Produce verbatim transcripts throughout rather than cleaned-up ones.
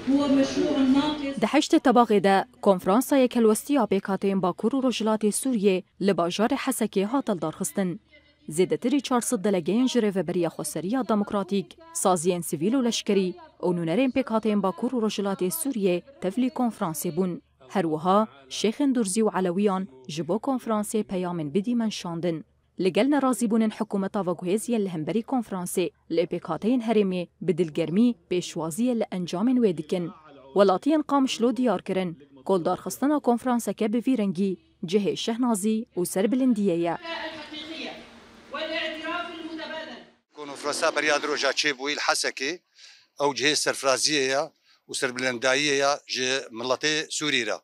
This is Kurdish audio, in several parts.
Di heştê Tebaxê de Konferansa Yekhelwestiya Pêkhateyên Bakur û Rojhilatê Sûriyê li bajarê Hesekê hat hildarxistin. Zêdetirî çar sed delegeyên ji Rêveberiya Xweseriya Demokratîk, saziyên sivîl û leşkerî û nûnerên pêkhateyên Bakur û Rojhilatê Sûriyê tevlî konferansê bûn. Her wiha şêxên Durzî û Elewiyan ji bo konferansê peyamên bidî menşandin. Li gel nerazîbûnên hikûmeta veguhêziyên li hemberî konferansê, lê pêkhateyên herêmê bi dilgermî pêşwaziyê li encamên wê dikin. Welatiyên Qamişlo diyar kirin ku lidarxistina konferanseke bi vî rengî cihê şehnazî û serbilindiyê ye. Konferansa beriya di roja çêbûyî li Hesekê, ew cihê serfiraziyê ye û serbilindayiyê ye ji miletê Sûrî re.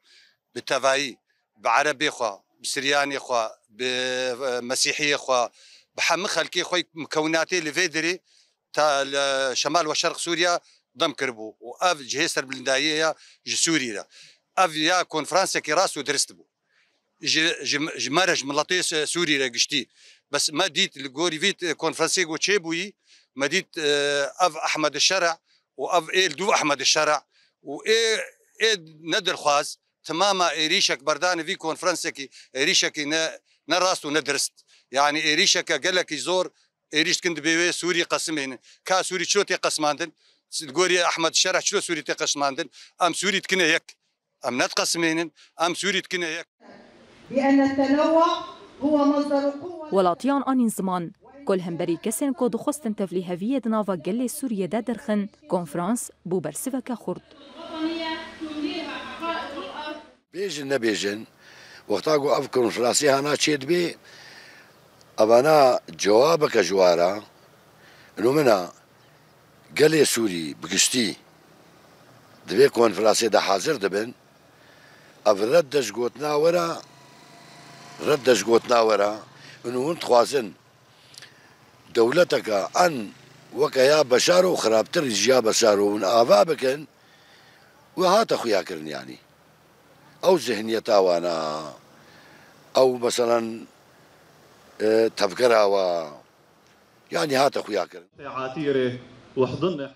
Bi tevayî, bi Erebê xwe, bi Siryanê xwe, bi, e, Mesîhiyê xwe, bi hemî xelkê xwe mikewnatê li vê derê ta li Şemal we Şerq Sûriya dem kiribû û ev cihê serbilindayiyê ya ji Sûrî re. Ev ya konferansekî rast û dirist bû. Ji, ji, ji me re, ji miletê Sûrî re giştî. Bes me dît li gorî vî konferansê ku çêbûyî, me dît, e, ev Ehmed Şera û ev ê li dû Ehmed Şera û ê, ê nedilxwaz, Timama êrîşek berdanê vî konferansekî, êrîşekî ne, ne rast û ne dirist. Yanî êrîşeke gelekî zor, êrîş dikin dibê wê Sûrî qesimênin. Ka Sûrî çilo tê qesimandin? Li gorî Ehmed Şereh çilo Sûrî tê qesimandin? Em Sûrî dikine yek. Em nediqesimênin, em Sûrî dikine yek. بأن التنوع هو مصدر القوة. Welatiyan anîn ziman ku li hemberî kesên ku dixwestin tevlîheviyê di nava gelê Sûriyê de derxin, konferans bû bersiveke xurt. Bêjin nebêjin, wexta ku ev konferansê hana çêdibê, evana cewabeke ji wan re, ino min a, gelê Sûrî bi giştî di vê konferansê de hazir dibin, ev redde ji gotina we re, redde ji gotina we re, û hûn dixwazin dewleteke an weke ya Beşar û xirabtir ji ya Beşar û hûn ava bikin, we hate xuyakirin yanî. Ew zihniyeta wan a, ew meselen, e, tevgera wa, yanî hate xuyakirin.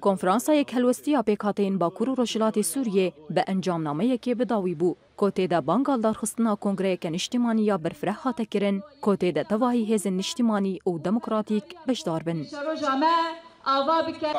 Konferansa Yekhelwestiya Pêkhateyên Bakur û Rojhilatê Sûriyê bi encamnameyekê bi dawî bû, ku tê de banga lidarxistina kongreyeke niştimanî ya berfireh hate kirin, ku tê de tevahî hêzên niştimanî û demokratîk beşdar bin. Roja me ava bike.